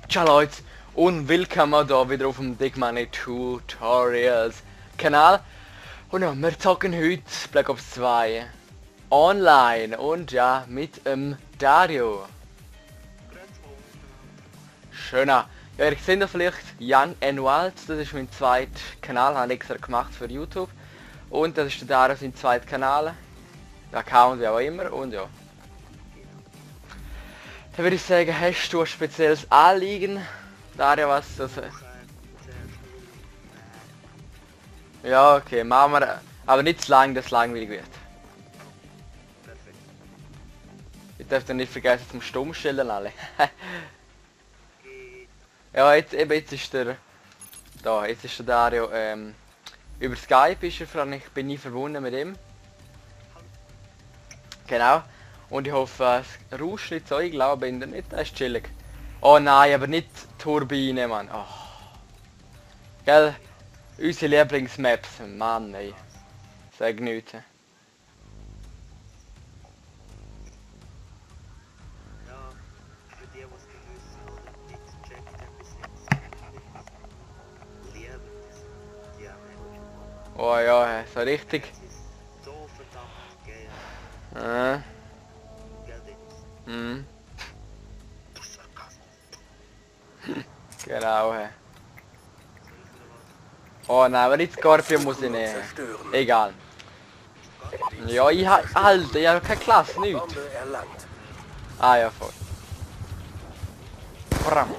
Ciao Leute und willkommen da wieder auf dem Digmoney Tutorials Kanal. Und ja, wir zocken heute Black Ops 2 online und ja, mit Dario. Schöner. Ja, ihr seht ja vielleicht Young and Wild, das ist mein zweiter Kanal, habe ich extra gemacht für YouTube. Und das ist der Dario sein zweiter Kanal. Der Account wie auch immer und ja. Dann würde ich sagen, hast du ein spezielles Anliegen? Dario, was das... Ja, okay, machen wir... Aber nicht zu lang, dass es langweilig wird. Ich darf dann nicht vergessen zum Stummstellen alle. Ja, jetzt ist der... Da, jetzt ist der Dario, über Skype ist er, ich bin nie verbunden mit ihm. Genau. Und ich hoffe, es rauscht nicht so, ich glaube nicht, das ist chillig. Oh nein, aber nicht Turbine, Mann. Oh. Gell? Unsere Lieblingsmaps, Mann, ey. Sag nichts. Ja, für die, was gewiss oder nicht checkt, ein bisschen Leben ist. Die haben Oh ja, so richtig. es ist so verdammt geil. Gell, Dennis? Mhm. Du Sarkasmus. Genau, hä. Soll ich wieder was? Oh nein, aber nicht Scorpion muss ich nehmen. Egal. Ja, ich habe ja keine Klasse, nichts. Bombe erlangt. Ah ja, voll. Bram.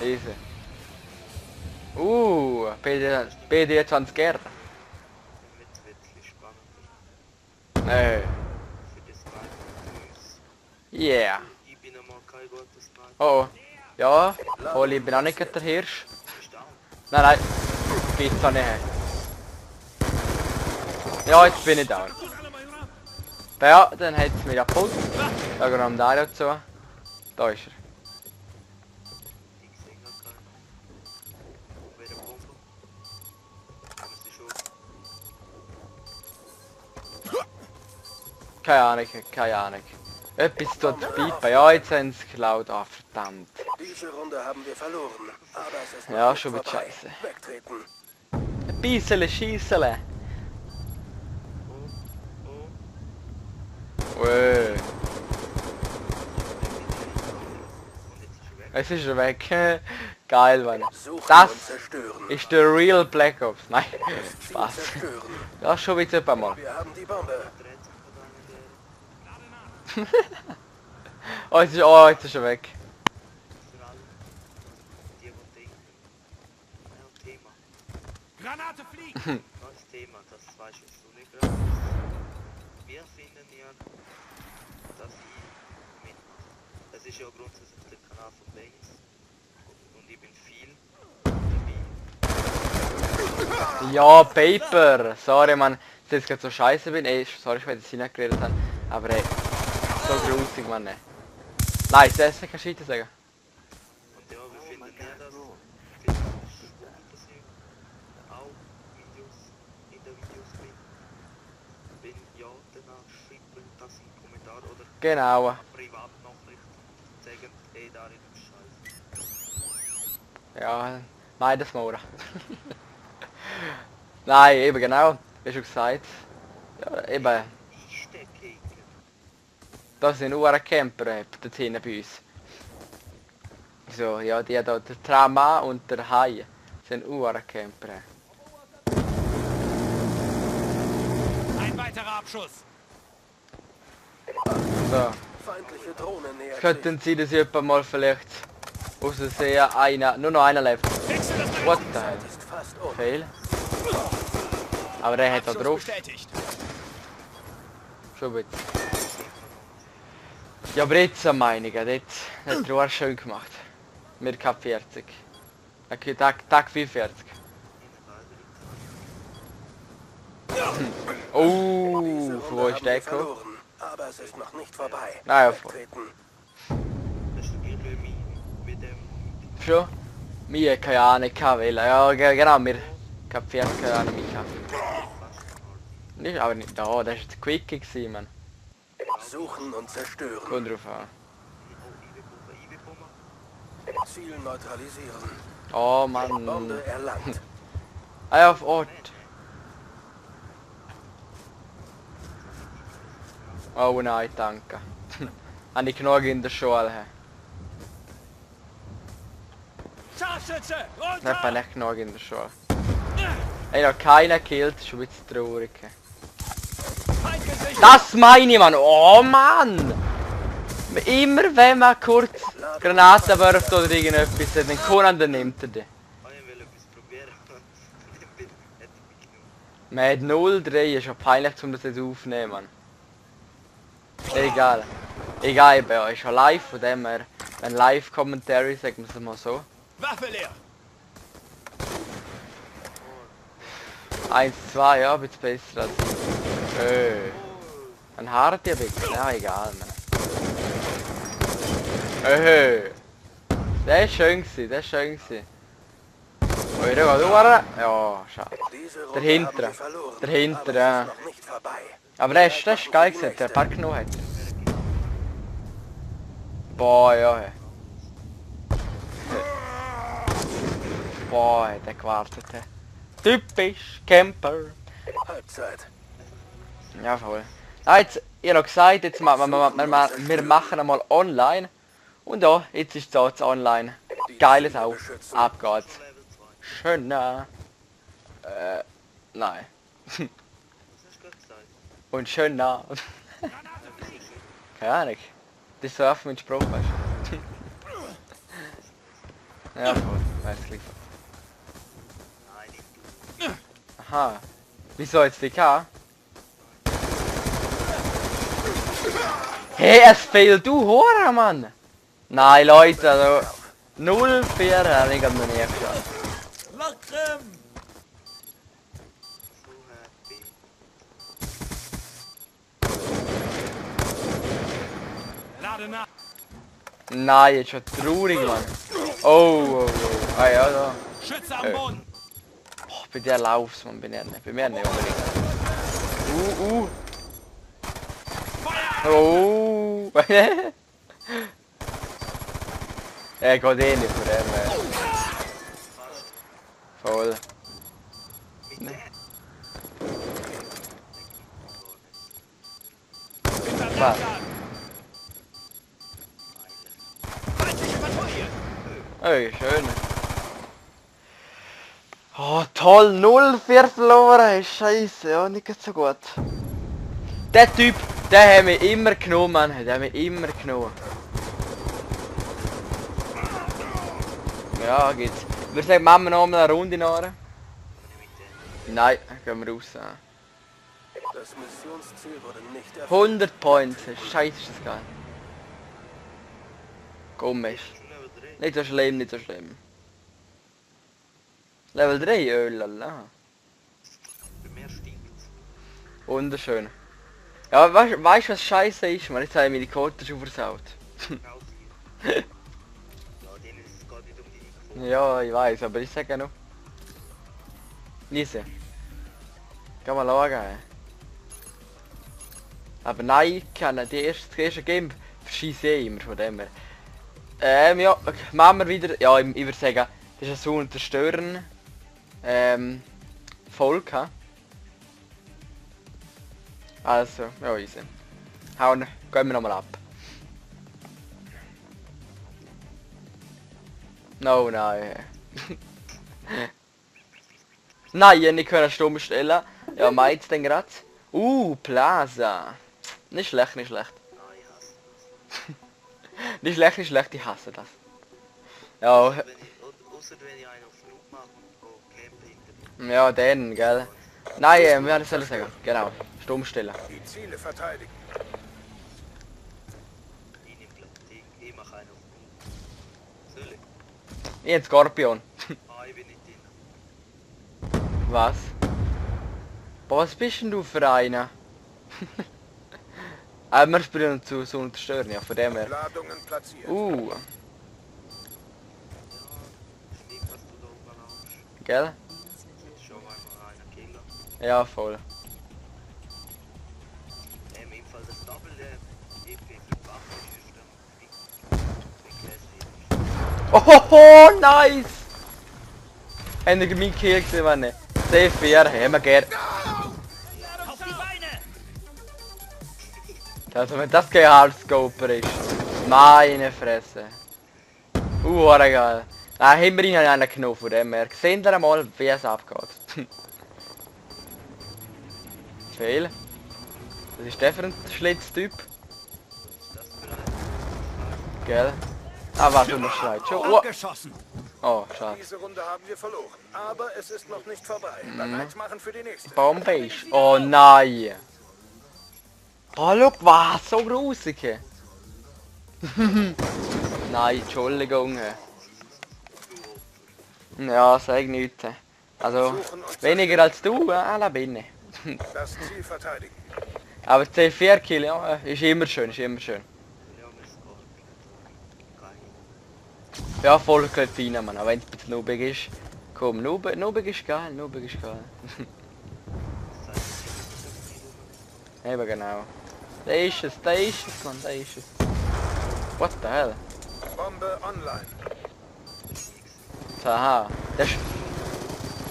Easy. BD 20er. Damit wird es spannender. Nee. Für das News. Yeah. Ich bin einmal kein guter Sniper. Oh. Ja, Oli, ich bin auch nicht der Hirsch. Verstanden? Nein, geht's auch nicht. Ja, jetzt bin ich down. Ja, dann hat es mich abgeholt. Da gehen wir am Dario zu. Da ist er. Ich sehe gar keinen. Wo wäre der Bombe? Haben sie schon? Keine Ahnung. Etwas dort piepen. Ja, jetzt haben sie geklaut. Ah, verdammt. Diese Runde haben wir verloren. Aber es ist Ja, noch nicht schon mit vorbei. Scheiße. Wegtreten. Ein bisschen schießele. Oh. Wow. Und jetzt ist er weg. Es ist er weg. Geil, Mann. Suchen Das und zerstören. ist der Real Black Ops. Nein, Ziel Spaß. zerstören. Ja, schon wieder ein mal. Wir haben die Bombe. Dreht sich von einer der Oh, jetzt ist er weg. für alle. Die, die denken. Ja, Thema. Granate fliegt! Was Thema? Das weißt du nicht gerade. Wir finden ja, dass ich mitmache. Das ist ja grundsätzlich der Kanal von Dennis. Und ich bin viel dabei. Ja, Paper. Sorry, Mann, dass ich jetzt gerade so scheiße bin. Ey, sorry, wenn ich nicht geredet habe. Aber ey, so grusig, Mann. Ey. Nein, das kann Scheiter sagen. Und ja, wir finden ja das. Wir finden das schwul, dass ich auch Videos in den Videos bin. Wenn ja, dann schreiben das in den Kommentar oder Genau. Privatnachricht sagen, ey, da ist Scheiße. Ja, nein, das Mauer. Nein, eben genau. Wie schon gesagt. Ja, eben. Ich stecke. Das sind nur Camper dort hinten bei uns. So, ja, die da, der Trama und der Hai sind Camper. Ein weiterer Abschuss! So. Feindliche Drohne nähert sich. Könnten Sie das jemand mal vielleicht aus der See nur noch einer lebt? Wechsel das What the hell? Ist fast um. Fail. Aber der hat da Abschuss drauf. bestätigt. Schon bitte. Ja, aber jetzt eine Meinung, dort hat er auch schön gemacht. Mit Cup 40. Okay, Tag 45. Oh, von wo ist der gekommen? verloren. Aber es ist noch nicht vorbei. Naja, voll. Wegtreten. Das ist der Gilbert mit dem... Schon? Mir keine Ahnung, wählen. Ja, genau, mir Cup 40 keine Ahnung, mich nicht, aber nicht da, das war der Quickie gewesen, man. Suchen und zerstören. Kommt drauf an. Ziel neutralisieren. Oh Mann. Bombe erlangt. Ah, auf Ort. Oh nein, danke. Habe ich genug in der Schule. Scharfschütze! Ich habe Runter! nicht genug in der Schule. Ich habe noch keinen gekillt, das ist ein bisschen traurig. Feind gesichert! Das meine ich, Mann! Oh Mann! Immer wenn man kurz Granaten wirft oder irgendetwas, dann Conan, dann nimmt er die. Ah, ich will etwas probieren. Dann hätte ich mich Man genommen. hat 0-3, ist schon peinlich, um das jetzt aufzunehmen, Mann. Egal. Egal, ich bin euch schon live, von dem her, wenn Live-Commentary, sagen wir es mal so. Waffe leer! 1, 2, ja, ein bisschen besser als... Ein harter Wichser, ja egal, Mann. Der ist schön gewesen, der ist schön gewesen. Oh, der geht durch. Ja, schade. Diese Runde Dahinter. haben wir verloren. Dahinter, aber ja. es ist noch nicht vorbei. Aber das ist geil gewesen, der Park genommen hat. Boah, ja. Boah, hat der gewartet. Typisch Camper. Halbzeit. Ja, voll. Ah, jetzt, ihr habt gesagt, jetzt wir machen einmal online. Und ja, jetzt ist es jetzt online. Geiles auch. Ab geht's. Level 2. Schön, nein. Was hast du gerade gesagt? Und schön nah. Keine Ahnung. Das ist so oft mit Spruch, weißt du. Ja, voll. Weiß gleich. Nein, nicht du. Aha. Wieso jetzt die K? Hey, es fehlt du Hora, Mann! Nein, Leute, also 0-4 habe ich gerade noch nie geschafft. Lockrim! So happy. Lade nach! Nein, jetzt schon traurig, Mann. Oh. Ah ja, da. Schütze am Boden! Oh, bei der laufst man, bei mir nicht unbedingt. Feuer! Oh. Er geht eh nicht von dem her. Voll. Mit der. Was? Feindliche Patrouille! Ey, schön. Oh, toll, 0-4 verloren. Scheiße, ja, nicht so gut. Der Typ, der hat mich immer genommen, Mann. Der hat mich immer genommen. Ja, geht's. Wir sagen, machen wir noch mal eine Runde nachher. Nein, gehen wir raus. Das Missionsziel wurde nicht erfüllt. 100 Points. Scheiße, ist das geil. Komisch. Level 3. Nicht so schlimm, nicht so schlimm. Level 3, oh lala. Bei mir stinkt's. Wunderschön. Ja, weißt du, was scheiße ist? Man, jetzt haben wir die Quote schon versaut. Raus hier. Ja, denen ist es gar nicht um die Info. Ja, ich weiß, aber ich sage ja noch. Lise. Geh mal schauen. Aber nein, ich kann das erste Game verschieße ich immer von dem her. Ja, okay, machen wir wieder. Ja, ich würde sagen, das ist so ein Zerstören. Volk, ha? Also, ja, easy. Hauen, gehen wir nochmal ab. No, nein. Nein, ich kann stumm stellen. Ja, meins denn grad. Plaza. Nicht schlecht, nicht schlecht. Ah, ich hasse das. Nicht schlecht, nicht schlecht, ich hasse das. Ja, Wenn ich, außer wenn ich einen auf Flug mache und campen hinter mir. ja, den, gell. Nein, wir soll ich sagen. Genau. Stumm stellen. Die Ziele verteidigen. Ich nehme gleich den. Ich mache einen auf Flug. Soll ich? Ich hab Skorpion. Ah, ich bin nicht drin. Was? Boah, was bist denn du für einer? Aber wir spielen zu so unterstören, ja, von dem her. Ladungen platziert. Ja, schlimm, was du da oben hast. Gell? Schon einmal einer Killer. Ja, voll. Im Fall das Double EP für die Waffe ist dann wie classy. Oh, nice! Habt ihr meinen Kill gesehen, wenn nicht? C4 haben wir gern. Auf die Beine! Also wenn das kein Halbscoper ist. Meine Fresse. Geil. Nein, immerhin habe ich einen genommen von dem her. Seht ihr mal, wie es abgeht. Fehl. Das ist der für ein Schlitztyp. Gell? Ah, was du noch schreit. Schon. Oh, Abgeschossen! oh, schade. Diese Runde haben wir verloren. Aber es ist noch nicht vorbei. Bereit machen für die nächste. Bombe ist. Oh nein. Oh, schau, was? So grusig. Nein, Entschuldigung. Ja, sag nichts. Also, weniger als du, la bene. Das Ziel verteidigen. Aber C4 Kill, ja, ist immer schön, ist immer schön. Ja, wir Scorpion. Geil. Ja, voll rein, Mann, auch wenn es ein bisschen noobig ist. Komm, noobig ist geil, noobig ist geil. Das heißt, ich bin Eben genau. Da ist es, Mann, da ist es. What the hell? Bombe online. Aha, das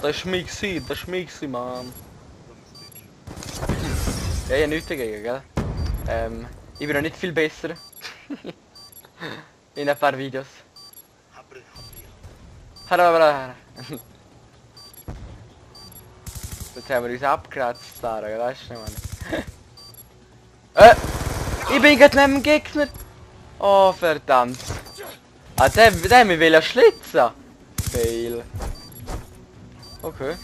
ist mich gewesen, das ist mich gewesen, Mann. Ja, ja, nichts dagegen, gell? Ich bin noch nicht viel besser. In ein paar Videos. Harabra. Jetzt haben wir uns abgekratzt, Sarah, gell? Weißt du, Mann? Ich bin gerade neben dem Gegner. Oh, verdammt. Ah, der will ja schlitzen. Fail. Okay.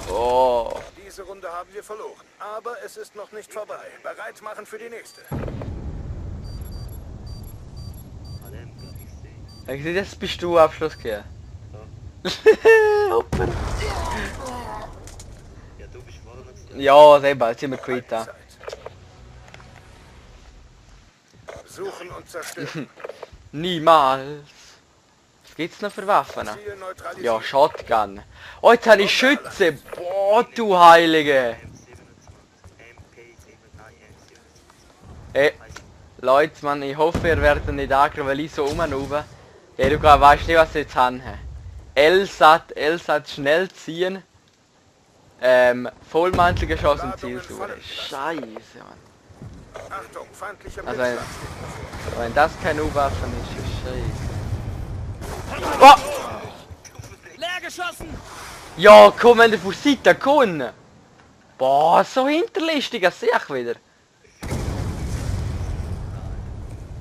Oh. Diese Runde haben wir verloren. Aber es ist noch nicht vorbei. Bereit machen für die nächste. Ich sehe, das bist du Abschluss gehen. Hopper. Ja, du bist vorne. Ja, selber, jetzt sind wir quitt da. Zeit. Suchen und zerstören. Niemals. Was gibt's noch für Waffen? Ziel neutralisieren. Ja, Shotgun. Oh, jetzt habe ich Schütze. Boah, du Heilige. Hey, Leute, Mann, ich hoffe, ihr werdet nicht angreifen, weil ich so rumnube. Ja, du weißt nicht, was ich jetzt habe. LSAT schnell ziehen. Vollmantel geschossen und Zielsuche. Scheiße, Mann. Achtung, feindlicher Also, Blitzschlag. wenn das keine U-Waffen ist, ist scheiße. Oh! Leer geschossen! Ja, komm, wenn der von Seite kommt. Boah, so hinterlistig, das sehe ich wieder.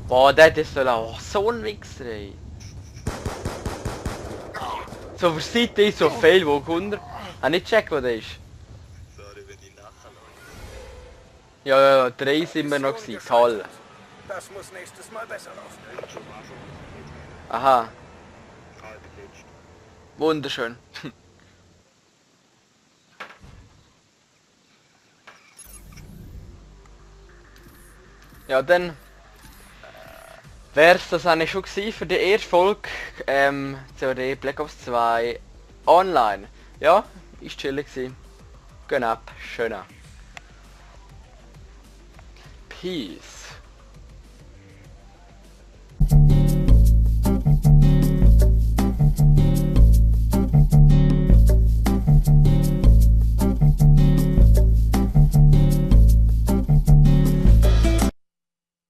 Boah, der ist so so ein Wichser, ey. So für Seite ist so viel, wo kommt er? Ah, nicht check, wo der ist. Sorry, wenn ich nachher Ja, 3 sind wir noch gewesen, toll. Das muss nächstes Mal besser laufen. Aha, halb letzte. wunderschön. Ja, dann wär's das eigentlich schon gewesen für die erste Folge COD Black Ops 2 online. Ja, ist chillig gewesen. Gehen ab, schöner. Peace.